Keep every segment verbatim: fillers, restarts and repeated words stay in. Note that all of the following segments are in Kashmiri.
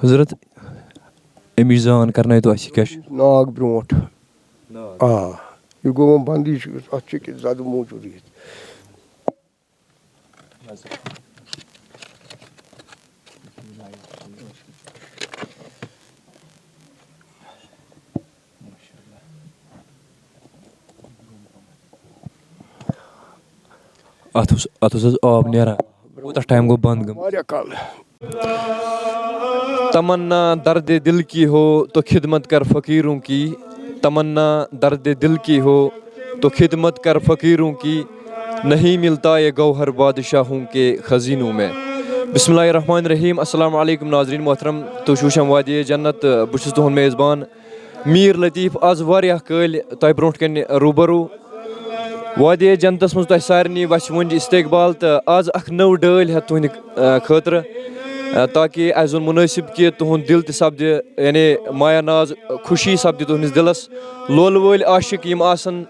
حضرت، اَمِچ زان کرنٲیتو اَسہِ، یہِ کیٛاہ چھُ؟ ناگ برونٛٹھ۔ آ، یہِ گوٚو وۄنۍ بنٛد، یہِ چھُ، اَتھ چھُ ییٚکیٛاہ زدٕ موٗجوٗد یِتھ۔ اَتھ اوس، اَتھ اوس حظ آب نیران۔ کوٗتاہ ٹایم گوٚو بنٛد گٔمٕژ؟ واریاہ کال۔ تمنا درد دل کی ہو تو خدمت کر فقیروں کی، تمنا درد دل کی ہو تو خدمت کر فقیروں کی، نہیں ملتا یہ گوہر بادشاہوں کے خزینوں میں۔ بسم اللہ الرحمن الرحیم۔ السلام علیکم ناظرین محترم، تُہۍ چھِو وٕچھان وادی جنت، بہٕ چھُس تُہُنٛد میزبان میر لطیف۔ آز واریاہ کٲلۍ تۄہہِ برونٛٹھ کنہِ روٗبرو۔ وادی جنتس منٛز تۄہہِ سارنٕے وَسہِ وُنج استقبال تہٕ آز اکھ نٔو ڈٲلۍ ہٮ۪تھ تُہنٛدِ، آ، خٲطرٕ، آ، تاکہِ اَسہِ زون مُنٲسِب کہِ تُہُنٛد دِل تہِ سپدِ، یعنی مایا ناز، خوشی سپدِ تُہنٛدِس دِلس۔ لولہٕ وٲلۍ عاشق یِم آسن،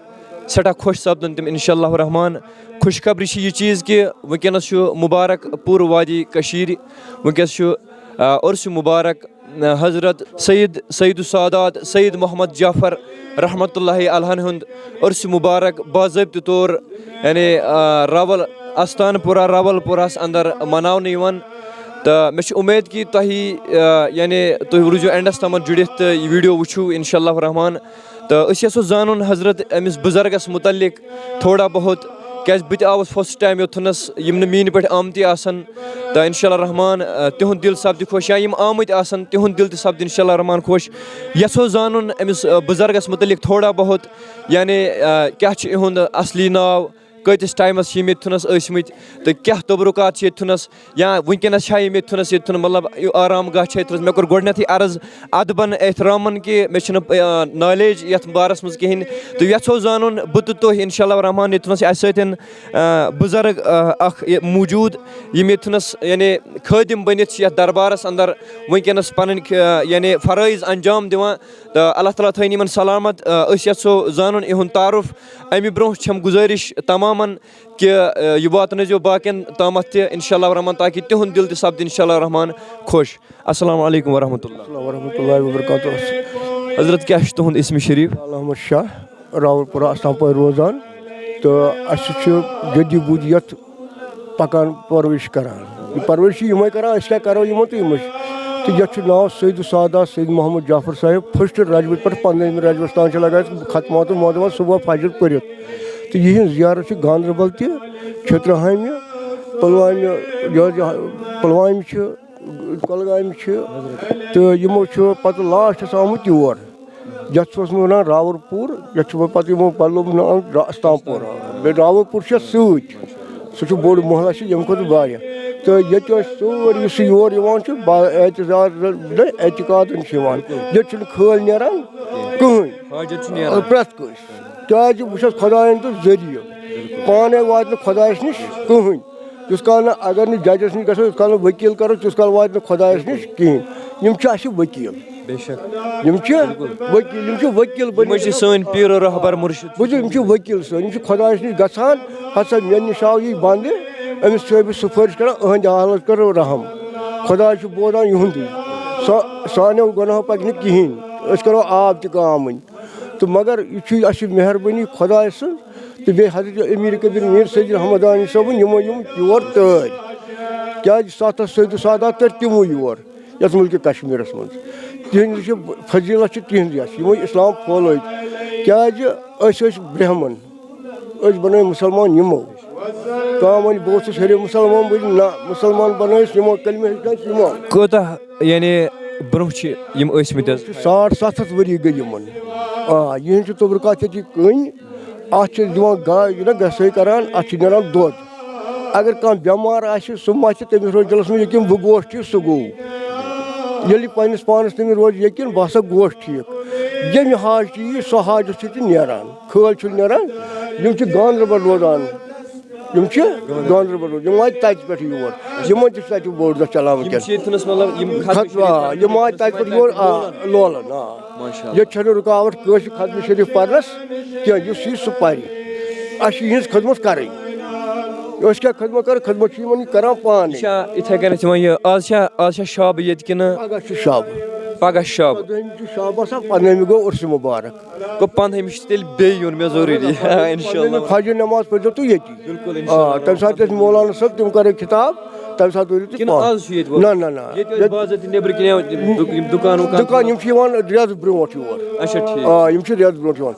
سٮ۪ٹھاہ خۄش سپدن تِم انشاء اللہ الرحمن۔ خوشخبری چھِ یہِ چیٖز کہِ وٕنکیٚنس چھُ مُبارک پوٗرٕ وادی کٔشیٖرِ، وٕنکیٚس چھُ، آ، عرس مُبارک حضرت سید سید السادات سید محمد جعفر رحمت اللہ علیہ ہُنٛد عرس مبارک باضٲبطہٕ طور، یعنی، آ، راول استان پورہ راول پورہس اندر مناونہٕ یِوان۔ تہٕ مےٚ چھِ اُمید کہِ تۄہہِ، آ، یعنی تُہۍ روٗزِو اینڈس تامَتھ جُڑِتھ تہٕ یہِ ویڈیو وٕچھِو انشاء اللہ الرحمن۔ تہٕ أسۍ یژھو زانُن حضرت أمِس بُزرگس مُتعلق تھوڑا بہت، کیازِ بہٕ تہِ آوُس فرسٹ ٹایم یوٚتھُنس، یِم نہٕ میٲنۍ پٲٹھۍ آمتی آسن۔ تہٕ انشاء اللہ الرحمن، آ، تِہُنٛد دِل سپدِ خۄش، یا یِم آمٕتۍ آسن تِہُنٛد دِل تہِ سپدِ انشاء اللہ الرحمن خۄش۔ یژھو زانُن أمِس، آ، بُزرگس مُتعلق تھوڑا بہت، یعنی، آ، کیٛاہ چھُ یِہُنٛد اصلی ناو، کۭتِس ٹایمس چھِ یِم ییٚتہِ تھُنس ٲسمٕتۍ تہٕ کیٛاہ تبرکات چھِ ییٚتہِ تھُنس، یا وٕنکیٚنس چھا یِم ییٚتہِ تھُنس، ییٚتہِ تھُنس مطلب یہِ آرام گاہ چھا ییٚتہِ تھُنس۔ مےٚ کوٚر گۄڈٕنیتھٕے عرض ادبن احترامن کہِ مےٚ چھُنہٕ، آ، نالیج یتھ بارس منٛز کِہینۍ، تہٕ یژھو زانُن بہٕ تہٕ تُہۍ انشاء اللہ الرحمن ییٚتہِ تھُنس اَسہِ سۭتۍ، آ، بُزرگ، آ، اکھ یہِ موٗجوٗد، یِم ییٚتہِ تھُنس یعنی خٲدِم بٔنِتھ چھِ یَتھ دربارس اندر وٕنکیٚنس پنٕنۍ، آ، یعنی فرٲیض انجام دِوان۔ تہٕ اللہ تعالیٰ تھٲیِن یِمن سلامت۔ آ، أسۍ یژھو زانُن یِہُنٛد تعارُف۔ امہِ برونٛہہ چھم گُزٲرِش تمامن کہِ، آ، یہِ واتنٲیزیو باقین تامتھ تہِ انشاء اللہ الرحمن، تاکہِ تِہُنٛد دِل تہِ سپدِ انشاء اللہ الرحمن خۄش۔ السلام علیکم ورحمۃ اللہ۔ السلام ورحمۃ اللہ وبرکاتہ۔ حضرت، کیٛاہ چھُ تُہُنٛد اسم شریف؟ اللہ محمد شاہ، راول پورہ آستان پورِ روزان، تہٕ اَسہِ چھُ جدی بُدی یَتھ پَکان پَرؤرِش کَران۔ یہِ پَرؤرِش چھِ یِمَے کَران، أسۍ کیٛاہ کَرو یِمَن تہٕ یِمَے چھِ۔ تہٕ یَتھ چھُ ناو سید السادات سید محمد جعفر صٲب، فسٹ رجبہٕ پٮ۪ٹھ پنٛدہمہِ رجبَس تام چھِ لَگان ختمات المعظمات صُبح فجر پٔرِتھ۔ تہٕ یِہِنٛز زیارت چھِ گاندربل تہِ، چھٔترٕ ہامہِ، پُلوامہِ، یہِ حظ یہِ پُلوامہِ چھِ، کۄلگامہِ چھِ، تہٕ یِمو چھُ پَتہٕ لاسٹَس آمُت یور۔ یَتھ چھُ اوسمُت وَنان راوَل پوٗر، یَتھ چھُ وۄنۍ پَتہٕ یِمو بدلومُت ناو را-، استام پورہ۔ بیٚیہِ راوَل پوٗر چھُ یَتھ سۭتۍ، سُہ چھُ بوٚڑ محلہٕ چھُ ییٚمہِ کھۄتہٕ واریاہ۔ تہٕ ییٚتہِ ٲسۍ سٲری، یُس یہِ یور یِوان چھُ، با-، اعتزاز، نہ، اعتقادَن چھِ یِوان۔ ییٚتہِ چھُنہٕ خٲلۍ نیران کٕہٕنۍ۔ حاجت چھُ نیران۔ پرٛٮ۪تھ کٲنٛسہِ۔ کیٛازِ وٕچھ حظ خۄدایَن دیُت ذٔریعہٕ۔ پانَے واتہِ نہٕ خۄدایَس نِش کٕہٕنۍ۔ یُس کال نہٕ، اگر نہٕ ججَس نِش گژھو، یُس کال نہٕ ؤکیٖل کَرو، تِس کال واتہِ نہٕ خۄدایَس نِش کِہیٖنۍ۔ یِم چھِ اَسہِ ؤکیٖل۔ بے شک۔ یِم چھِ ؤکیٖل، یِم چھِ ؤکیٖل یِمَے چھِ بٔنِتھ۔ سٲنۍ پیٖر و رہبر مُرشِد۔ بوٗزِو، یِم چھِ ؤکیٖل سٲنۍ، یِم چھِ خۄدایَس نِش گژھان، ہَسا مےٚ نِش آو یہِ بنٛدٕ، أمِس چھِ أمِس سُفٲرِش کَران، أہٕنٛدِ حالَس کَرو رحم۔ خۄداے چھُ بوزان یِہُنٛدُے۔ سا-، سانیو گۄناہو پَکہِ نہٕ کِہیٖنۍ، أسۍ کَرو آب تہِ کامٕنۍ۔ تہٕ مگر یہِ چھُ، اَسہِ چھِ مہربٲنی خۄداے سٕنٛز۔ تہٕ بیٚیہِ حضرت امیر کبیر میر سید رحمدانی صٲبُن یِمو یِم یور تٲرۍ۔ کیٛازِ ستھ ہتھ سید سادات تٔرۍ تِمو یور یَتھ مُلکہِ کشمیٖرَس منٛز۔ تِہنٛز یہِ فضیلت چھِ تِہنٛز یَتھ، یِمو اسلام پھٲلٲوۍ۔ کیٛازِ أسۍ ٲسۍ برہمن، أسۍ بنٲے مُسلمان یِمو۔ کانٛہہ وَنہِ بہٕ اوسُس ہیٚرِ مُسلمان، بہٕ نہ، مُسلمان بنٲے أسۍ یِمو، کلمہٕ ہیٚچھنٲے أسۍ یِمو۔ کوٗتاہ یعنی برونٛہہ چھِ یِم ٲسۍ مٕتۍ حظ؟ ساڑ ستھ ہتھ ؤری گٔے یِمن۔ آ، یِہنٛز چھِ تُبرُکات ییٚتہِ کٕنۍ۔ اَتھ چھِ دِوان گا-، یہِ نا گسٲے کران، اَتھ چھِ نیران دۄد۔ اگر کانٛہہ بٮ۪مار آسہِ، سُہ ما چھِ تٔمِس روزِ دِلس منٛز، ییٚکیٛاہ بہٕ گوس ٹھیٖک، سُہ گوٚو۔ ییٚلہِ پننِس پانس تٔمِس روزِ یقیٖن، بہٕ ہسا گوس ٹھیٖک۔ ییٚمہِ حاج چھِ یہِ، سُہ حاجس چھِ تہِ نیران۔ خٲلۍ چھُ نیران، یِم چھِ گاندربل روزان۔ یِم چھِ گاندربل روزان، یِم واتہِ تَتہِ پٮ۪ٹھ یور۔ یِمن تہِ چھُ تَتہِ بوٚڑ دۄہ چلاوُن یِم کینٛہہ۔ چھِ ییٚتہِ تھنس مطلب یِم ختم خط-، آ، شریٖف یِم واتہِ تَتہِ پٮ۪ٹھ یور، آ، لولن۔ لولن، آ۔ ماشاء اللہ۔ ییٚتہِ چھَنہٕ رُکاوٹ کٲنٛسہِ ختم شریٖف پرنس کینٛہہ، یُس یی سُہ پرِ۔ اَسہِ چھِ یِہٕنٛز خدمت کرٕنۍ۔ أسۍ کیٛاہ خدمت کَرو؟ خدمت چھِ یِمَن یہِ کَران پانَے۔ چھا یِتھَے کٔنٮ۪تھ یِوان یہِ، آز چھا، آز چھا شابہٕ ییٚتہِ کِنہٕ پَگاہ چھُ شابہٕ۔ پَگاہ شابہٕ؟ ژۄدہٲیمہِ چھُ شابہٕ آسان، پنٛدہٲیمہِ گوٚو عُرسہِ مُبارک۔ گوٚو پنٛدہٲیمہِ چھُ تیٚلہِ بیٚیہِ یُن مےٚ ضروٗری۔ آ، اِنشاء اللہ۔ پنٛدہٲیمہِ فجر نٮ۪ماز پٔرۍزیو تُہۍ ییٚتی۔ بِلکُل، اِنشاء آ، اللہ۔ تَمہِ ساتہٕ ٲسۍ مولانا صٲب، تِم کَرن خطاب، تَمہِ ساتہٕ ؤرِو تُہۍ کِنہٕ پانہٕ۔ آز چھُ ییٚتہِ وۄنۍ؟ نہ، نہ، نہ۔ ییٚتہِ ٲسۍ باضٲبطہٕ نیٚبرٕ کِنۍ یِوان، یِم دُک-، یِم دُکان وُکان دُکان، یِم چھِ یِوان رٮ۪تھ برونٛٹھ یور۔ اچھا، ٹھیٖک۔ آ، یِم چھِ رٮ۪تھ برونٛٹھ یِوان۔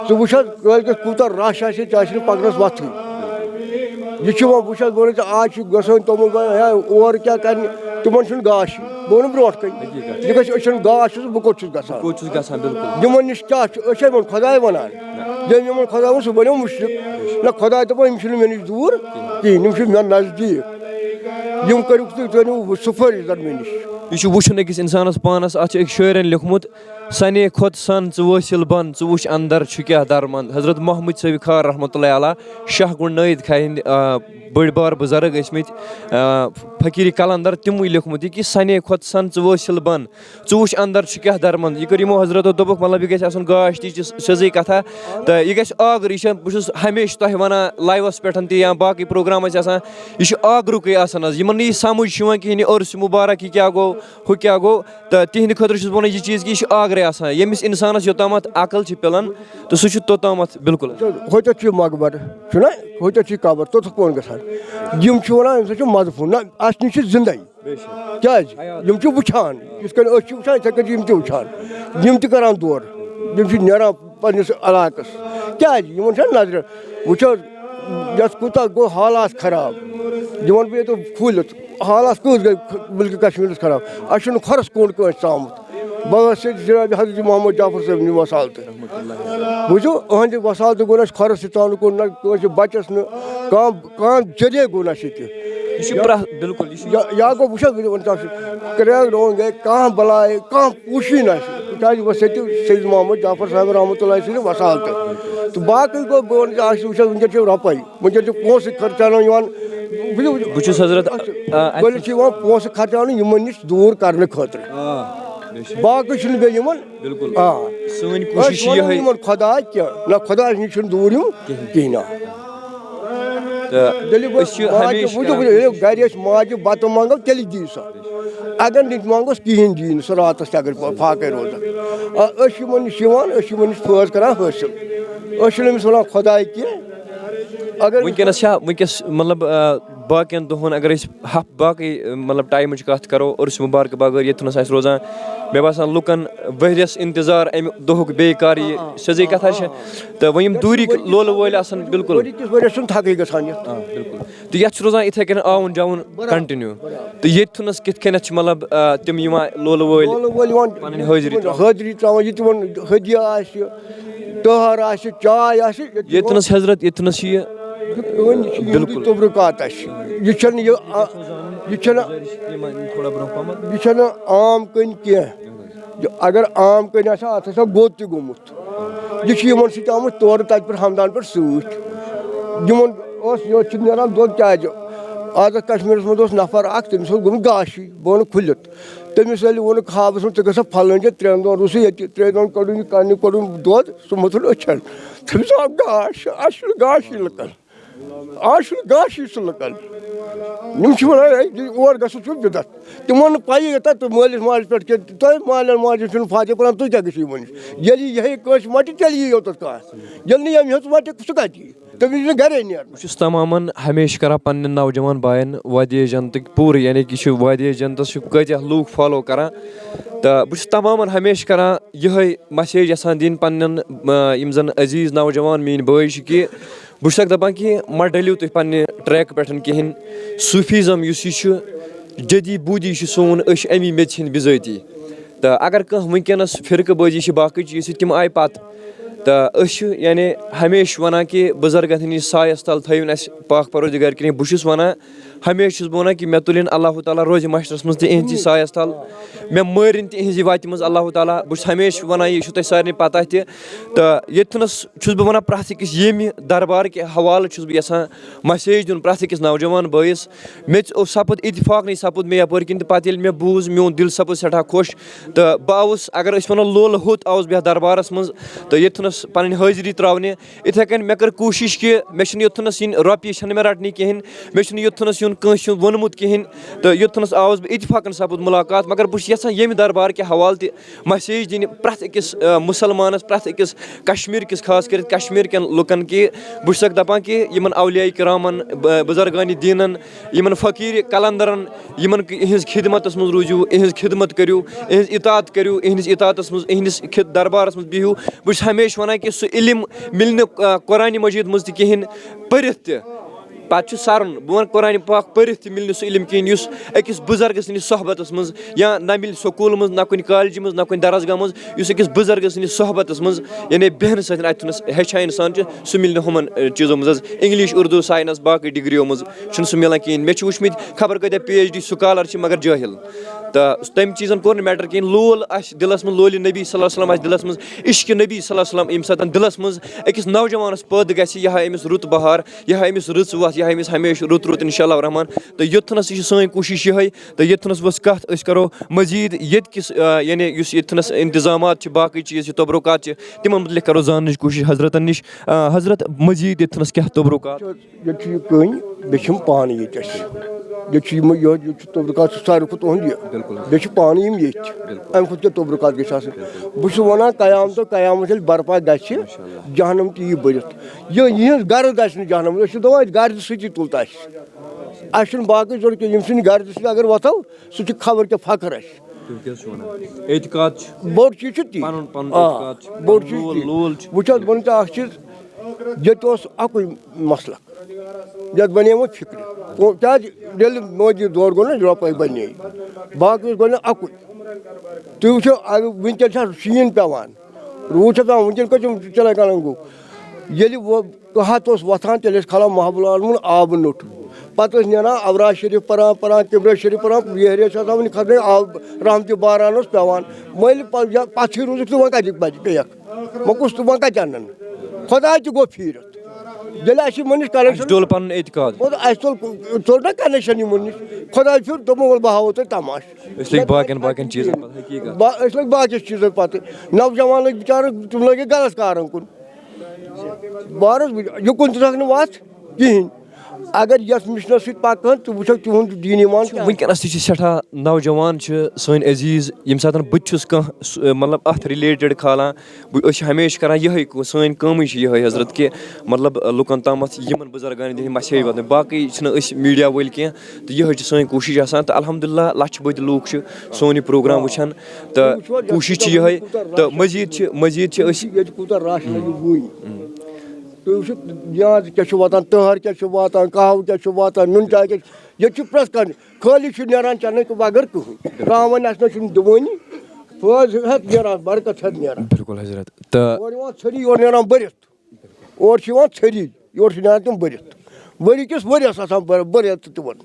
ژٕ وٕچھ حظ، کٲلۍکٮ۪تھ کوٗتاہ رش آسہِ ییٚتہِ، آسہِ نہٕ پکنس وتھٕے۔ یہِ چھُ وۄنۍ، وٕچھ حظ، بہٕ وَنو ژےٚ، آز چھِ گژھان تِمن، ہے، اور کیٛاہ کرنہِ؟ تِمن چھُنہٕ گاش۔ بہٕ وَنہٕ برونٛٹھ کَنہِ۔ حقیٖقت۔ یہِ گژھِ، أسۍ چھِنہٕ گاش چھُس، بہٕ کوٚت چھُس گژھان؟ کوٚت چھُس گژھان، بِلکُل۔ یِمن نِش کیٛاہ چھُ؟ أسۍ چھا یِمن خۄداے وَنان؟ ییٚلہِ یِمن خۄداے ووٚن، سُہ بَنیو مُشرِک۔ نہ، خۄداے دَپان، یِم چھِنہٕ مےٚ نِش دوٗر کِہیٖنۍ، یِم چھِ مےٚ نزدیٖک۔ یِم کٔرِو تُہۍ، تُہۍ أنِو سُفٲرِش زَن مےٚ نِش۔ یہِ چھُ وٕچھُن أکِس اِنسانَس پانَس۔ اَتھ چھُ أکۍ شٲعرَن لیوٚکھمُت، سَنے کھۄت سَن ژٕ وٲسِل بَن، ژٕ وٕچھ اَندَر چھُ کیٛاہ دَرمَنٛد۔ حضرت محمد صٲبِ خار رحمتہ اللہ علیہ، شاہ گُنٛڈ نٲیِد کھاے ہِنٛدۍ، آ، بٔڑۍ بار بُزرٕگ ٲسۍمٕتۍ، آ، فقیٖرِ قلندر، تِموٕے لیوٚکھمُت یہِ کہِ سَنے کھۄت سَن ژٕ وٲسِل بَن، ژٕ وٕچھ اَندَر چھُ کیٛاہ دَرمَنٛد۔ یہِ کٔر یِمو حضرتو، دوٚپُکھ، مطلب، یہِ گژھِ آسُن گاش تہِ، یہِ چھِ سیٚزٕے کَتھا۔ تہٕ یہِ گژھِ آگُر، یہِ چھِ، بہٕ چھُس ہمیشہِ تۄہہِ وَنان لایوَس پٮ۪ٹھ تہِ یا باقٕے پروگرام ٲسۍ آسان، یہِ چھُ آگرُکٕے آسان حظ۔ یِمَن نہٕ یہِ سَمٕجھ چھُ یِوان کِہیٖنۍ، یہِ عُرس مُبارک، یہِ کیٛاہ گوٚو، ہُہ کیٛاہ گوٚو، تہٕ تِہِنٛدِ خٲطرٕ چھُس بہٕ وَنان یہِ چیٖز کہِ یہِ چھُ آگرَے آسان۔ ییٚمِس اِنسانَس یوٚتامَتھ عقل چھِ پِلان، تہٕ سُہ چھُ توٚتامَتھ بِلکُل۔ ہوٚتٮ۪تھ چھُ مقبر، چھُنہ؟ ہوٚتٮ۪تھ چھُ قبر، توٚتَتھ کون گژھان؟ یِم چھِ وَنان، أمِس چھُ مدفوٗن۔ نہ، اَسہِ نِش چھِ زِندَے۔ کیٛازِ؟ یِم چھِ وٕچھان، یِتھ کٔنۍ أسۍ چھِ وٕچھان، یِتھَے کٔنۍ چھِ یِم تہِ وٕچھان۔ یِم تہِ کَران دورٕ، یِم چھِ نیران پنٛنِس علاقَس۔ کیٛازِ؟ یِمَن چھَنہٕ نظرِ۔ وٕچھ حظ، یَتھ کوٗتاہ گوٚو حالات خراب۔ یِمَن بہٕ ییٚتہِ کھوٗلِتھ، حالات کۭژ گٔے مُلکہِ کشمیٖرَس خراب۔ اَسہِ چھُنہٕ خۄرَس کوٚنٛڈ کٲنٛسہِ ژامُت۔ بہٕ ٲسۍ سۭتۍ جناب حضرت محمد جعفر صٲب نہِ وصالتہٕ۔ بوٗزِو، أہٕنٛدِ وصالتہٕ گوٚو نہٕ اَسہِ خۄرَس تہِ ژامنہٕ کوٚنٛڈ، نہ کٲنٛسہِ بَچَس نہٕ، کانٛہہ، کانٛہہ ذٔریعہٕ گوٚو نہٕ اَسہِ ییٚتہِ۔ یہِ چھُ پرٛٮ۪تھ، بِلکُل، یہِ چھُ یا، یا گوٚو، وٕچھ حظ، وٕنہِ وَنہٕ ژےٚ اَکھ چیٖز، کرٛیک ڈاوُن گٔے، کانٛہہ بَلاے، کانٛہہ پوٗشی نہٕ اَسہِ۔ تِکیٛازِ وۄنۍ سیٚدِ سید محمد جعفر صٲب رحمتہ اللہ سٕنٛدِ وصالتہٕ۔ تہٕ باقٕے گوٚو، بہٕ وَنہٕ ژےٚ اَکھ چیٖز، وٕچھ حظ، وٕنکٮ۪ن چھِ رۄپَے، وٕنکٮ۪ن چھِ پونٛسہٕ خرچاونہٕ یِوان۔ وٕچھِو، بہٕ چھُس حضرت، آ، اَتہِ گۄڈٕنٮ۪تھ چھِ یِوان پونٛسہٕ خرچاونہٕ یِمَن نِش دوٗر کرنہٕ خٲطرٕ۔ آ، بے شک۔ باقٕے چھُنہٕ بیٚیہِ یِمَن۔ بِلکُل۔ آ۔ سٲنۍ کوٗشِش أسۍ چھِ وَنو یِہوٚے۔ یِمَن خۄداے کینٛہہ، نہ خۄدایَس نِش چھُنہٕ دوٗر یُن کِہیٖنۍ۔ کِہیٖنۍ، آ۔ تہٕ دٔلیٖل أسۍ چھِ ماجہِ، ہمیشہِ وٕچھِو، کران وٕچھِو، ییٚلہِ کوٗشِش۔ گَرِ أسۍ ماجہِ بَتہٕ منٛگو، تیٚلہِ دِیہِ سۄ۔ اگر نہٕ تہِ منٛگوس کِہیٖنۍ، دِیہِ نہٕ سۄ راتَس تہِ، اگر فاقَے روزان۔ آ، أسۍ چھِ یِمَن نِش یِوان، أسۍ چھِ یِمَن نِش فٲض کران حٲصِل۔ أسۍ چھِنہٕ أمِس وَنان خۄداے کینٛہہ۔ اگر وٕنکیٚنَس چھا، وٕنکیٚس، مطلب، آ، باقیَن دۄہَن اگر أسۍ ہف-، باقٕے، مطلب، ٹایمٕچ کَتھ کَرو، عرس مُبارک بغٲر ییٚتہِ نَس آسہِ روزان، مےٚ باسان، لُکَن ؤریَس اِنتظار اَمہِ دۄہُک بیٚیہِ کَر یہِ، آ، آ، سیٚزٕے آ، کَتھا آ، چھےٚ۔ آ۔ تہٕ وۄنۍ یِم دوٗرِکۍ ؤری کِس، لولہٕ وٲلۍ آسَن، بِلکُل۔ ؤری کِس ؤریَس چھُنہٕ تھَکٕے گژھان یَتھ۔ آ، بِلکُل۔ تہٕ یَتھ چھُ روزان یِتھَے کٔنۍ آوُن جاوُن برابر، کَنٹِنیوٗ۔ برابر۔ تہٕ ییٚتہِ تھُنَس کِتھ کٔنٮ۪تھ چھِ، مطلب، آ، تِم یِوان لولہٕ وٲلۍ لولہٕ وٲلۍ یِوان پَنٕنۍ حٲضری تِمَن ترٛاوان۔ حٲضری ترٛاوان، یہِ تِمَن ہدیہ آسہِ، تہر آسہِ، چاے آسہِ، ییٚتہِ تھُنَس حضرت، ییٚتہِ تھُنَس چھِ یہِ۔ یہِ چھِ یِہُنٛدُے بِلکُل۔ تبرُکات اَسہِ۔ یہِ چھَنہٕ یہِ، آ، یہِ چھَنہٕ، یہِ چھَنہٕ عام کٔنۍ کینٛہہ۔ یہِ اگر عام کٔنۍ آسہِ ہا، اَتھ آسہِ ہا گوٚد تہِ گوٚمُت۔ یہِ چھُ یِمَن سۭتۍ آمُت تورٕ، تَتہِ پٮ۪ٹھ ہمدان پٮ۪ٹھ سۭتۍ۔ یِمَن اوس، یورٕ چھُ نیران دۄد کیٛازِ؟ آز کشمیٖرَس منٛز اوس نفر اَکھ، تٔمِس اوس گوٚمُت گاشٕے، بہٕ وَنہٕ کھُلِتھ۔ تٔمِس ییٚلہِ ووٚنُکھ خوابَس منٛز، "ژٕ گژھکھ فلٲنۍ جایہِ، ترٛٮ۪ن دۄہَن روٗزُے ییٚتہِ، ترٛیٚیہِ دۄہَن کَڑُن یہِ کَنہِ، کَڑُن دۄد، سُہ موٚتھُن أچھَن۔" تٔمِس آو گاش، اَسہِ چھُنہٕ گاشٕے لُکَن، اَسہِ چھُنہٕ گاشٕے سُہ لُکَن۔ یِم چھِ وَنان، "ہے، یہِ اور گژھُن چھُ بِدعت۔" تِمَن نہٕ پَیی یوٗتاہ تہٕ مٲلِس ماجہِ پٮ۪ٹھ کینٛہہ، تۄہہِ مالٮ۪ن ماجٮ۪ن چھُنہٕ فاتح قرآن، تُہۍ کیٛاہ گٔژھِو یِمَن نِش؟ ییٚلہِ یہِ ہیٚیہِ کٲنٛسہِ مَٹہِ، تیٚلہِ یی یوٚتَتھ کانٛہہ۔ ییٚلہِ نہٕ ییٚمہِ ہیوٚت مَٹہِ، سُہ کَتہِ یی؟ تٔمِس چھُنہٕ گَرے نیرُن۔ بہٕ چھُس تمامَن ہمیشہِ کران پننٮ۪ن نوجوان باین وادی جنتٕکۍ پوٗرٕ، یعنی کہِ چھُ وادی جنتس چھِ کۭتیاہ لوٗکھ follow کران، تہٕ بہٕ چھُس تمامَن ہمیشہِ کران یِہوٚے message یژھان دِنۍ پننٮ۪ن، آ، یِم زن عزیز نوجوان میٲنۍ بٲے چھِ، کہِ بہٕ چھُسکھ دپان کہِ مہ ڈٔلِو تُہۍ پننہِ track پٮ۪ٹھ کِہیٖنۍ۔ صوٗفیزم یُس یہِ چھُ، جدی بودی چھُ سون، أسۍ چھِ امی میٚژِ ہٕنٛدۍ بِذٲتی۔ تہٕ اگر کانٛہہ وٕنکیٚنَس فرقہٕ بٲزی چھِ، باقٕے چیٖز چھِ، تِم آیہِ پَتہٕ۔ تہٕ أسۍ چھِ یعنی ہمیشہِ وَنان کہِ بُزرگَن ہٕنٛدِس سایَس تَل تھٲیِو نہٕ اَسہِ پاک پروردگار کِہیٖنۍ۔ بہٕ چھُس وَنان ہمیشہِ چھُس بہٕ وَنان کہِ مےٚ تُلِن اللہ تعالیٰ روزِ محشرَس منٛز تہِ اِہِنٛدِ سایَس تَل، مےٚ مٲرِن تہِ اِہِنٛزِ وَتہِ منٛز اللہ تعالیٰ۔ بہٕ چھُس ہمیشہِ وَنان، یہِ چھُو تۄہہِ سارنٕے پَتہ تہِ۔ تہٕ ییٚتہِ تھَنَس چھُس بہٕ وَنان، پرٛٮ۪تھ أکِس ییٚمہِ دربار کہِ حوالہٕ چھُس بہٕ یَژھان message دیُن پرٛٮ۪تھ أکِس نوجوان بٲیِس۔ مےٚ تہِ اوس سَپُد، اتفاق نٕے سَپُد مےٚ یَپٲرۍ کِنۍ، تہٕ پَتہٕ ییٚلہِ مےٚ بوٗز، میون دِل سَپُد سٮ۪ٹھاہ خۄش۔ تہٕ بہٕ آوُس، اگر أسۍ وَنو، لولہٕ ہوٚت آوُس بہٕ یَتھ دربارَس منٛز، تہٕ ییٚتہِ تھَنَس پَنٕنۍ حٲضری ترٛاونہِ۔ یِتھَے کٔنۍ مےٚ کٔر کوٗشِش کہِ مےٚ چھُنہٕ یوٚتتھَنَس یِنۍ، رۄپیہِ چھَنہٕ مےٚ رَٹنہِ کِہیٖنۍ، مےٚ چھُنہٕ یوٚتتھَنَس یُن کٲنٛسہِ ہُنٛد ووٚنمُت کِہیٖنۍ۔ تہٕ یوٚتتھَنَس آوُس بہٕ، اتفاقن سَپُد مُلاقات۔ مگر بہٕ چھُس یَژھان ییٚمہِ دربار کہِ حوالہٕ تہِ message دِنہِ پرٛٮ۪تھ أکِس، آ، مُسلمانَس، پرٛٮ۪تھ أکِس کشمیٖر کِس، خاص کٔرِتھ کشمیٖر کٮ۪ن لُکَن، کہِ بہٕ چھُسَکھ دَپان کہِ یِمَن اولیاء کرامَن، ب-، بُزرگانِ دیٖنَن، یِمَن فقیٖر قلندرَن، یِمَن ک-، یِہٕنٛز خدمتَس منٛز روٗزِو، یِہٕنٛز خدمت کٔرِو، یِہٕنٛز اطاعت کٔرِو، یِہٕنٛدِس اطاعتَس منٛز، یِہٕنٛدِس خد-، دربارَس منٛز بِہِو۔ بہٕ چھُس ہمیشہِ وَنان کہِ سُہ علم مِلہِ نہٕ، آ، قرآنِ مجیٖد منٛز تہِ کِہیٖنۍ، پٔرِتھ تہِ۔ پَتہٕ چھُ سَرُن، بہٕ وَنہٕ قرآنِ پاک پٔرِتھ تہِ مِلہِ نہٕ سُہ علم کِہیٖنۍ، یُس أکِس بُزرگہٕ سٕنٛدِس صحبتَس منٛز، یا نہ مِلہِ سکوٗل منٛز، نہ کُنہِ کالجہِ منٛز، نہ کُنہِ درسگاہ منٛز، یُس أکِس بُزرگہٕ سٕنٛدِس صحبتَس منٛز، یعنی بیٚہنہٕ سۭتۍ اَتہِ تھُنَس ہیٚچھان اِنسان چھُ، سُہ مِلہِ نہٕ ہُمَن، اَ، چیٖزو منٛز حظ۔ English، اردو، science، باقٕے ڈگریو منٛز چھُنہٕ سُہ مِلان کِہیٖنۍ۔ مےٚ چھِ وٕچھمٕتۍ خبر کۭتیٛاہ PhD scholar چھِ، مگر جٲہِل۔ تہٕ تَمہِ چیٖزَن کوٚر نہٕ matter کِہیٖنۍ۔ لول آسہِ دِلَس منٛز، لولِ نبی صلی اللہ علیہ وسلم آسہِ دِلَس منٛز، عشقِ نبی صلی اللہ علیہ وسلم ییٚمہِ ساتَن دِلَس منٛز أکِس نوجوانَس پٲدٕ گژھِ، یہِ ہا أمِس رُت بہار، یہِ ہا أمِس رٕژ وَتھ، یہِ ہا أمِس ہمیشہِ رُت رُت، اِنشاء اللہ الرحمٰن۔ تہٕ یوٚتتھَنَس چھِ سٲنۍ کوٗشِش یِہوٚے، تہٕ ییٚتتھَنَس بہٕ کَتھ أسۍ کَرو مٔزیٖد ییٚتہِ کِس، آ، یعنی یُس ییٚتتھَنَس اِنتظامات چھِ، باقٕے چیٖز چھِ، تبرُکات چھِ، تِمَن مُتعلِق کَرو زاننٕچ کوٗشِش حضرتَن نِش۔ آ، حضرت، مٔزیٖد ییٚتتھَنَس کیٛاہ تبرُکات؟ ییٚتہِ چھُ یہِ کٔنۍ، بیٚیہِ چھِ یِم پانہٕ ییٚتہِ اَسہِ۔ ییٚتہِ چھُ یِم، یہِ، ییٚتہِ چھُ تبرُکات چھُ ساروی کھۄتہٕ اُہُنٛد یہِ۔ بِلکُل حظ۔ بیٚیہِ چھِ پانہٕ یِم ییٚتہِ۔ بِلکُل۔ اَمہِ کھۄتہٕ کیٛاہ تبرُکات گژھِ آسٕنۍ؟ بِلکُل۔ بہٕ چھُس وَنان، قیامت، قیامت ییٚلہِ برپا گژھِ، ماشاءاللہ۔ جہنم تہِ یی بٔرِتھ۔ یہِ، یِہٕنٛز غرض آسہِ نہٕ جہنم، أسۍ چھِ دَپان، أسۍ غرض سۭتی تُل تہٕ اَسہِ۔ اَسہِ چھُنہٕ باقٕے ضوٚرَتھ کینٛہہ، ییٚمہِ سٕنٛدِ غرضہٕ سۭتۍ اگر وۄتھو، سُہ چھُ خبر کیٛاہ فخر اَسہِ۔ تُہۍ کیٛاہ چھِو وَنان؟ اعتقاد چھُ۔ بوٚڑ چیٖز چھُ تی۔ پَنُن، پَنُن آ، اعتقاد چھُ۔ بوٚڑ چیٖز لول، تی۔ لول چھُ۔ وٕچھ حظ، بہٕ وَنہٕ ژےٚ اَکھ چیٖز، ییٚتہِ اوس اَکُے مسلک، یَتھ بَنے وۄنۍ فِکرِ۔ کو-، کیٛازِ ییٚلہِ مودی دور گوٚو نہ، رۄپَے بَنے، باقٕے اوس گۄڈٕنٮ۪تھ اَکُے۔ تُہۍ وٕچھِو، اَ-، وٕنکٮ۪ن چھا شیٖن پٮ۪وان، روٗد چھا پٮ۪وان، وٕنکٮ۪ن کٔژِم چِلَے کَلَن گوٚو؟ ییٚلہِ وۄ-، قحط اوس وۄتھان، تیٚلہِ ٲسۍ کھالان محبوب العالمُن آبہٕ نوٚٹ۔ پَتہٕ ٲسۍ نیران اورا شریٖف پَران، پَران قبلہ شریٖف پَران، یہرِ ٲسۍ آسان وٕنہِ کھَسان آب، رحمتِ باران اوس پٮ۪وان۔ مٔلۍ پَ-، یا پَتھٕے روٗزُکھ تہٕ وۄنۍ کَتہِ پَتہِ پیٚیَکھ؟ وۄنۍ کُس تہٕ وۄنۍ کَتہِ اَنَن؟ خۄداے تہِ گوٚو پھیٖرِتھ۔ ییٚلہِ اَسہِ یِمَن نِش اَسہِ connection ڈوٚل پَنُن اعتقاد۔ مطلب، اَسہِ ژوٚل، ژوٚل نہ connection یِمَن نِش۔ خۄداے پھیوٗر، دوٚپُن، وَلہٕ بہٕ ہاوو تۄہہِ تَماشہٕ۔ أسۍ لٔگۍ باقیَن، باقیَن چیٖزَن پَتہٕ، حقیٖقت۔ با-، أسۍ لٔگۍ باقیَن چیٖزَن پَتہٕ۔ نوجوان لٔگۍ بِچارٕ، تِم لٔگۍ غلط کارَن کُن۔ بہرحال، یُکُن تہِ تھکھ نہٕ وَتھ کِہیٖنۍ۔ اگر یَتھ مِشنَس سۭتۍ پَکہٕ ہَن، ژٕ وٕچھَکھ تِہُنٛد دیٖن ایٖمان کیٛاہ۔ وٕنکیٚنَس تہِ چھِ سٮ۪ٹھاہ نوجوان چھِ سٲنۍ عزیٖز، ییٚمہِ ساتہٕ بہٕ تہِ چھُس کانٛہہ سُہ، مطلب، اَتھ related کھالان، بہٕ، أسۍ چھِ ہمیشہِ کَران یِہوٚے کٲ-، سٲنۍ کٲمٕے چھِ یِہوٚے، حضرت، کہِ، مطلب، لُکَن تامَتھ یِمَن بُزرگانِ دِنۍ message واتناوٕنۍ۔ باقٕے چھِنہٕ أسۍ media وٲلۍ کینٛہہ، تہٕ یِہوٚے چھِ سٲنۍ کوٗشِش آسان۔ تہٕ الحمدللہ، لَچھِ بٔدۍ لوٗکھ چھِ سون یہِ program وٕچھان۔ تہٕ کوٗشِش چھِ یِہوٚے، تہٕ مٔزیٖد چھِ، مٔزیٖد چھِ أسۍ ییٚتہِ کوٗتاہ rush لَگہِ وٕنۍ۔ تُہۍ وٕچھِو، نیاز کیٛاہ چھُ واتان، تٔہَر کیٛاہ چھُ واتان، قہوٕ کیٛاہ چھُ واتان، نُن چاے کیٛاہ چھُ، ییٚتہِ چھُ پرٛٮ۪تھ کانٛہہ، خٲلی چھُ نیران چٮ۪نہٕ بغٲر کٕہٕنۍ۔ ترٛاوان آسہِ نہ چھُنہٕ دِوٲنی، فٲض ہٮ۪تھ نیران، برکت ہٮ۪تھ نیران۔ بِلکُل حضرت۔ تہٕ اورٕ یِوان ژھٔری، یورٕ نیران بٔرِتھ، اورٕ چھِ یِوان ژھٔری، یورٕ چھِ نیران تِم بٔرِتھ۔ ؤری کِس ؤریَس آسان بٔر-، بٔرِتھ تِمَن۔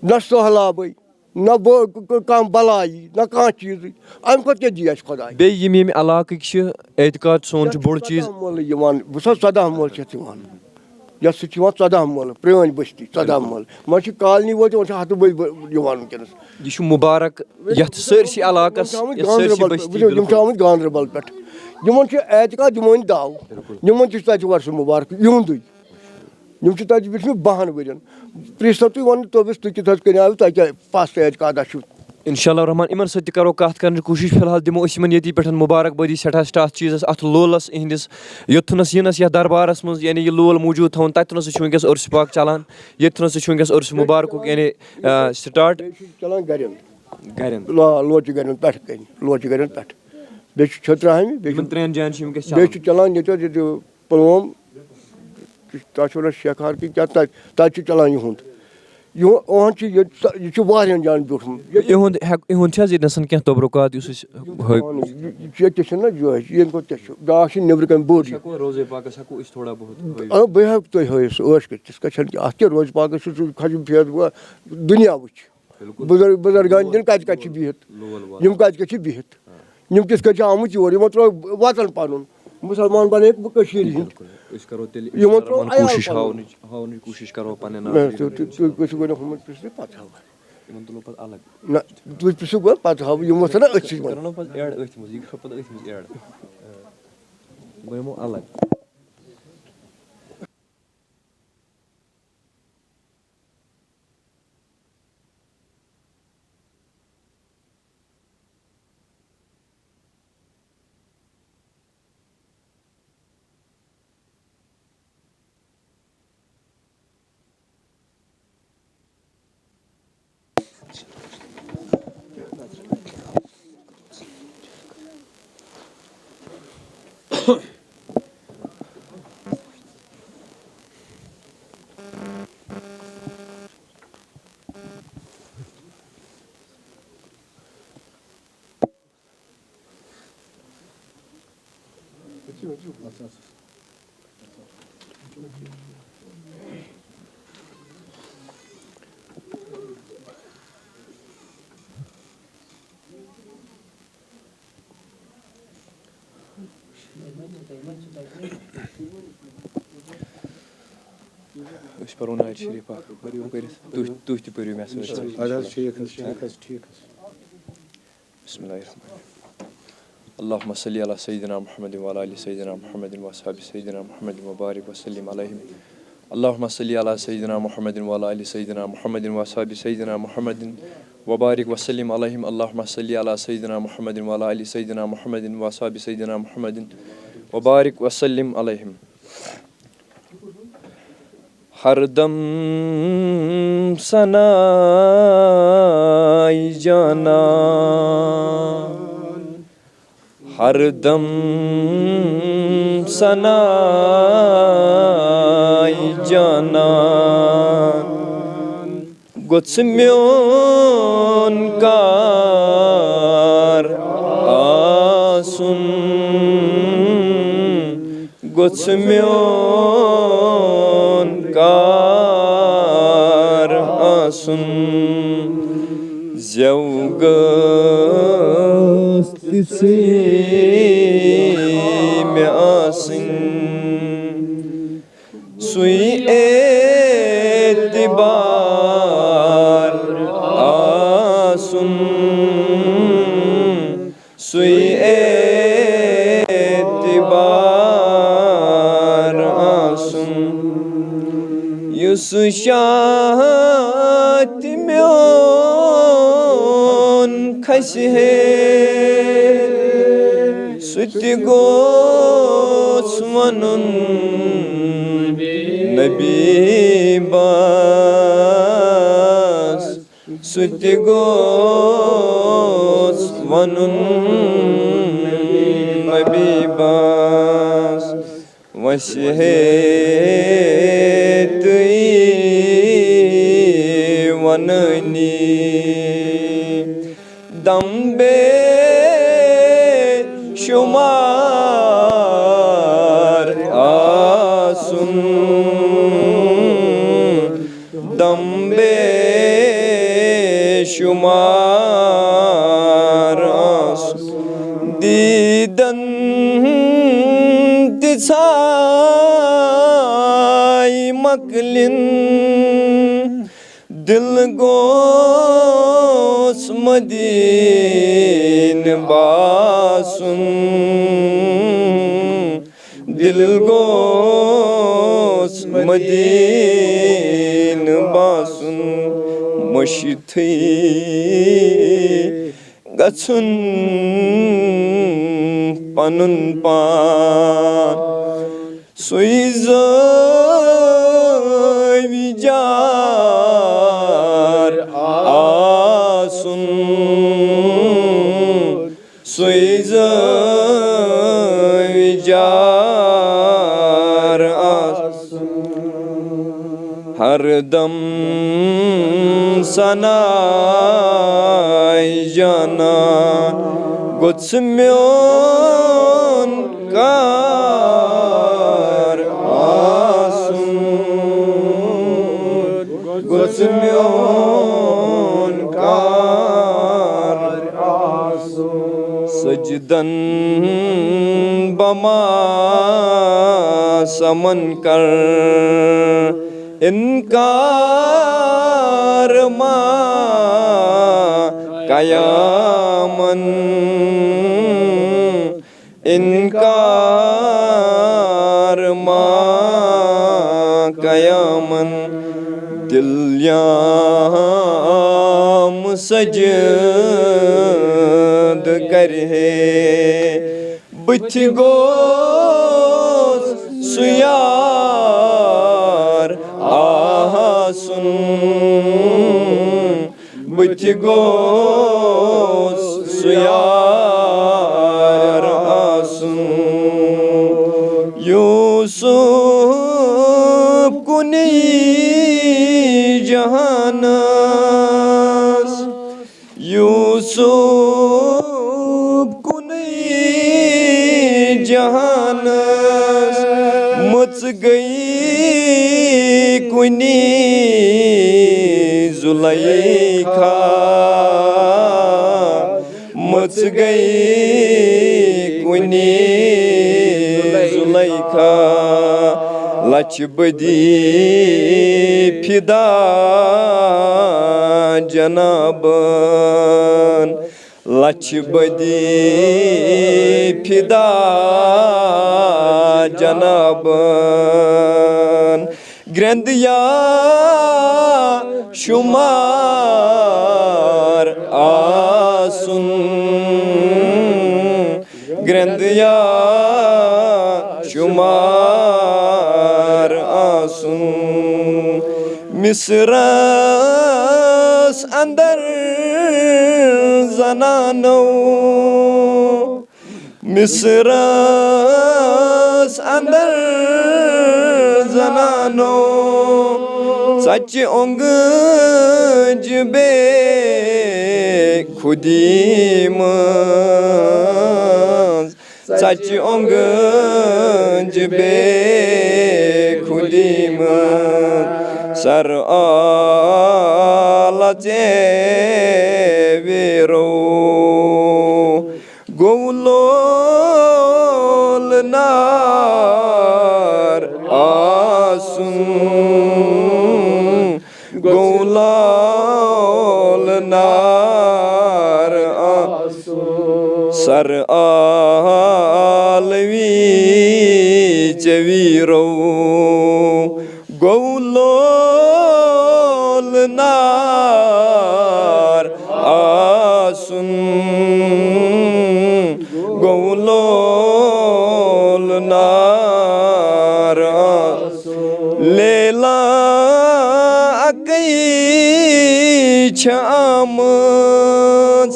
نہ سٔہلابٕے، نہ بہٕ ک-، ک-، کانٛہہ بَلایی، نہ کانٛہہ چیٖزٕے۔ اَمہِ کھۄتہٕ کیٛاہ دی اَسہِ خۄداے؟ بیٚیہِ یِم ییٚمہِ علاقٕکۍ چھِ، اعتقاد سون چھُ بوٚڑ چیٖز۔ ژۄداہ مٲلہٕ یِوان، وٕچھ حظ، ژۄداہ مٲلہٕ چھِ اَتھ یِوان۔ یَتھ سۭتۍ چھِ یِوان ژۄداہ مٲلہٕ، پرٛٲنۍ بستی، ژۄداہ مٲلہٕ۔ وۄنۍ چھِ colony وٲتۍ، وۄنۍ چھِ ہَتہٕ بٔدۍ بٔ-، یِوان وٕنکیٚنَس۔ یہِ چھُ مُبارک یَتھ سٲرسٕے علاقَس، یِم چھِ آمٕتۍ یَتھ سٲرسٕے گاندربل بستی پٮ۪ٹھ، وٕچھِو، یِم چھِ بِلکُل۔ آمٕتۍ گاندربل پٮ۪ٹھ۔ یِمَن چھُ اعتقاد، یِمو أنۍ دَو۔ بِلکُل۔ یِمَن تہِ چھُ تَتہِ وۄرثہٕ مُبارک یِہُنٛدُے۔ یِم چھِ تَتہِ وٕچھمٕتۍ بَہَن ؤرِین۔ پرٛژھ سا تُہۍ، وَنہٕ توبِس، تُہۍ کِتھ حظ کٔنۍ آیِو، تۄہہِ کیٛاہ پَس تہٕ اعتقادا چھُ؟ اِنشاء اللہ الرحمٰن، یِمَن سۭتۍ تہِ کَرو کَتھ کَرنٕچ کوٗشِش۔ فی الحال دِمو أسۍ یِمَن ییٚتی پٮ۪ٹھ مُبارک بٲدی سٮ۪ٹھاہ، سٮ۪ٹھاہ اَتھ چیٖزَس، اَتھ لولَس، یِہِنٛدِس یوٚتتھَنَس یِنَس، یَتھ دربارَس منٛز، یعنی یہِ لول موٗجوٗد تھاوُن، تَتہِ تھَنَس چھُ وٕنکیٚس عرس پاک چَلان، ییٚتہِ تھَنَس چھُ وٕنکیٚس عرس مُبارکُک، یعنی، آ، start۔ بیٚیہِ چھُ چَلان گَرٮ۪ن۔ گَرٮ۪ن۔ لا-، لوچہِ گَرٮ۪ن پٮ۪ٹھ کَنہِ، لوچہِ گَرٮ۪ن پٮ۪ٹھ۔ بیٚیہِ چھُ چھٔتراہامہِ، بیٚیہِ یِمَن چھُ، ترٛٮ۪ن جایَن چھُ وٕنکیٚس بیٚیہِ چَلان۔ چھُ چَلان ییٚتہِ حظ، ییٚتہِ پُلووم، تَتھ چھِ وَنان شیخار کِنۍ کیٛاہ، تَتہِ، تَتہِ چھُ چَلان یِہُنٛد۔ یِہُنٛد، یِہُنٛد چھُ ییٚتہِ، یہِ چھُ واریاہَن جایَن بیوٗٹھمُت۔ یِہُنٛد ہٮ۪ک-، یِہُنٛد چھِ حظ ییٚتہِ نَسَن کینٛہہ تبرُکات یُس أسۍ ہٲوۍ؟ یِم، یہِ، یہِ، ییٚتہِ چھِنہٕ جٲے، ییٚمہِ کھۄتہٕ تہِ چھُ، بیٛاکھ چھِ نیٚبرٕ کَنۍ بٔڑ یہِ۔ ہٮ۪کو روزے پاکَس ہٮ۪کو أسۍ تھوڑا بہت ہٲوِتھ۔ آ، بہٕ ہٮ۪کہٕ تۄہہِ ہٲوِتھ، سُہ ٲش کٔرِتھ، تِژھ کَتھ چھَنہٕ کینٛہہ۔ اَتھ کیٛاہ روزِ پاکَس چھُ سُہ کھَجُم پھیرٕ وۄنۍ دُنیا وٕچھ۔ بِلکُل۔ بُزرگ، بُزرگان دِن کَتہِ کَتہِ چھِ بِہِتھ؟ لول وال۔ یِم کَتہِ کَتہِ چھِ بِہِتھ؟ آ۔ یِم کِتھ کٔنۍ چھِ آمٕتۍ یور؟ یِمو ترٛوو وطن پَنُن۔ مُسلمان بَنٲیِکھ بہٕ کٔشیٖرِ ہِنٛدۍ۔ بِلکُل۔ أسۍ کَرو تیٚلہِ، أسۍ یِمو کَرو ترٛوو یِمَن عیال کوٗشِش پَنُن۔ ہاونٕچ، ہاونٕچ کوٗشِش کَرو پَنٕنٮ۪ن نہ، ناظریٖنَن تُہۍ، تُہۍ، تُہۍ، تُہۍ گٔژھِو گۄڈٕ ہُمَن پِرٛژھنہِ، پَتہٕ ہاوو۔ یِمَن تُلو پَتہٕ الگ۔ نہ، تُہۍ پِرٛژھِو گۄڈٕ، پَتہٕ ہاوو۔ یِم وۄتھَن نا أتھۍ سۭتۍ یِم وۄنۍ۔ کَرو نا پَتہٕ add أتھۍ منٛز، یہِ کَرو پَتہٕ أتھۍ منٛز add۔ بہٕ یِمو الگ۔ أسۍ پَرو نعت شریٖف اَکھ، پٔرِو کٔرِتھ۔ تُہۍ، تُہۍ تہِ پٔرِو مےٚ سۭتۍ سۭتۍ۔ اَدٕ حظ، ٹھیٖک حظ، ٹھیٖک حظ، ٹھیٖک حظ۔ بسم الله الرحمن الرحيم. اللهم صل على سيدنا محمد وعلى آل سيدنا محمد وأصحاب سيدنا محمد وبارك وسلم عليهم. اللهم صل على سيدنا محمد وعلى آل سيدنا محمد وأصحاب سيدنا محمد وبارك وسلم عليهم. اللهم صل على سيدنا محمد وعلى آل سيدنا محمد وأصحاب سيدنا محمد وبارك وسلم عليهم. ہر دم ثنائے جانان، ہر دم ثنائے جانان، گوٚژھ میون کار آسُن، گوٚژھ میون کار آسُن۔ زٮ۪و گٔژھ تِژھٕے مےٚ آسٕنۍ، سُے اعتبار آسُن، سُے اعتبار آسُن، یُس شاہ تہِ میون کھسہِ ہے، سُہ تہِ گوٚژھ وَنُن نبی بس، سُہ تہِ گوٚژھ وَنُن نبی بس۔ وَسہِ ہے تُہۍ وَنٲنی دم بے شمار آسُن، دم بے شمار آسُن۔ دیدن تِژھاے مۄکلِن، دِل گوٚژھ مدینہٕ باسُن، دِل گوٚژھ مدینہٕ باسُن، مٔشِتھٕے گژھُن پنُن پان۔ سُے زٲوِجار آسُن، سُے زٲوِجار آسُن۔ ہر دم ثناے جانان گوٚژھ میون کار آسُن، گوٚژھ میون کار آسُن۔ سجدن بما سمن کر انکار ما قیامن، انکار ما قیامن۔ دل یام سجد کرِ ہے، بٕتھِ گوٚژھ سُہ یار آسُن، بٕتھِ گوٚژھ سُہ یار آسُن۔ یوسف کُنی جہانس، یوسف کُنی جہانس، مٔژ گٔیہِ کُنی زلیخا، مٔژ گٔیہِ کُنی زلیخا۔ لچھ بدی فدا جنابن، لچھ بدی فدا جنابن۔ گرٛنٛدٕ یا شُمار آسُن، گرٛنٛدٕ یا شُمار آسُن۔ مصرس اندر زنانو، مصرس اندر زنانو، ژچہِ اونگج بے خودی منٛز، ژچہِ اونگج بے خودی منٛز۔ سر آلہ ژےٚ ویرو گوٚو لول نار آسُن، گوٚو لول نار آسُن۔ سر آلوی ژےٚ ویرو گوٚو لول نار آسُن، گوٚو لول نار آسُن۔ لیلا اکٕے چھےٚ آمٕژ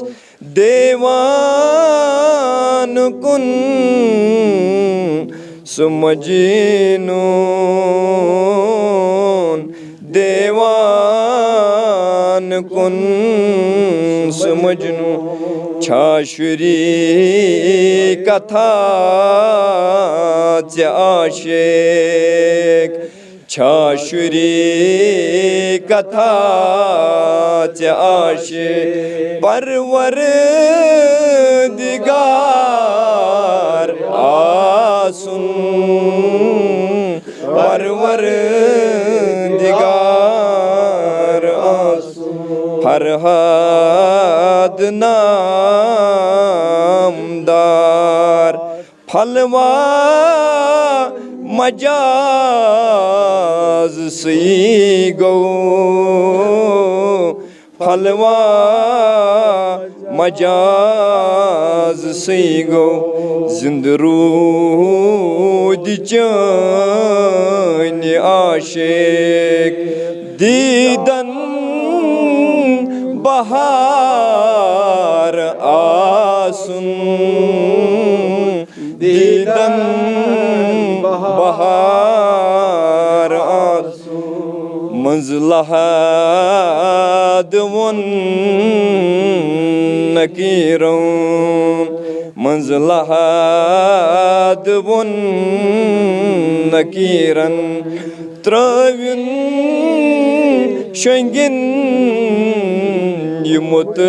دیوان کُن، سُہ مجنون دیوان کُن، سُہ مجنون۔ چھا شُری کتھا ژےٚ عاشق، چھا شُری کتھا ژےٚ عاشق؟ پروردگار آسُن، پروردگار آسُن۔ فرہاد نامدار پھلوا مجاز سٕے گوٚو، پھلوا مجاز سٕے گوٚو۔ زِندٕ روٗدۍ چٲنۍ عاشق، دیٖدن بہار آسُن، دیٖدن بہار آسُن۔ منٛز لحد ووٚن نکیرن، منٛز لحد ووٚن نکیرن، ترٲوِن شۄنٛگِن یہِ مُت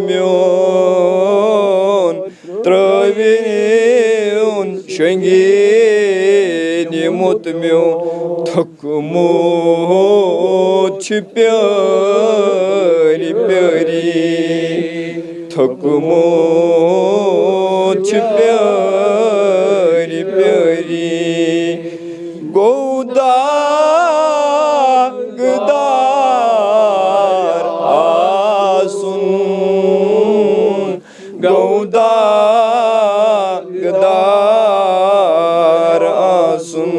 میون، ترٲوِن شۄنٛگِن یہِ مُت میون۔ تھوٚکمُت چھُ پیٲرۍ پیٲری، تھوٚکمُت چھُ پیٲرۍ پیٲری۔ گوٚو داغدار آسُن، گوٚو داغدار آسُن،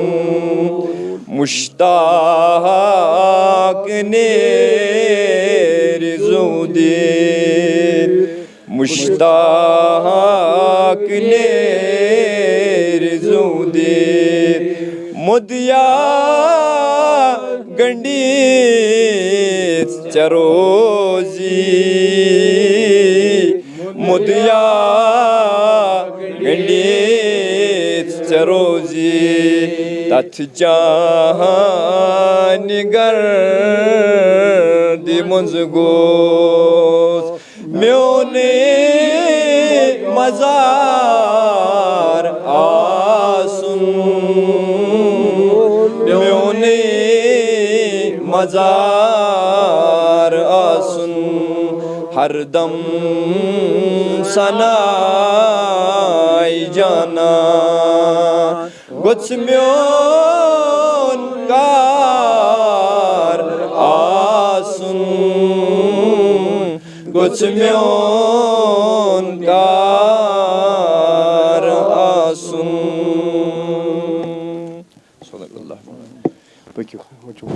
مُشتاق نیرِ زُو دِتھ، مُشتاق نیرِ زُو دِتھ، مُدیا گنڈِتھ ژےٚ روزی، مُدیا گنڈِتھ ژےٚ روزی۔ تتھ جانہِ گردِ منٛز گوٚژھ میونٕے مزار آسُن، میونٕے مزار آسُن، ہردم ثناے جانا۔ گوٚژھ میون کار آسُن، گوٚژھ میون کار آسُن۔ صدق اللہ۔ پٔکِو، وٕچھِو۔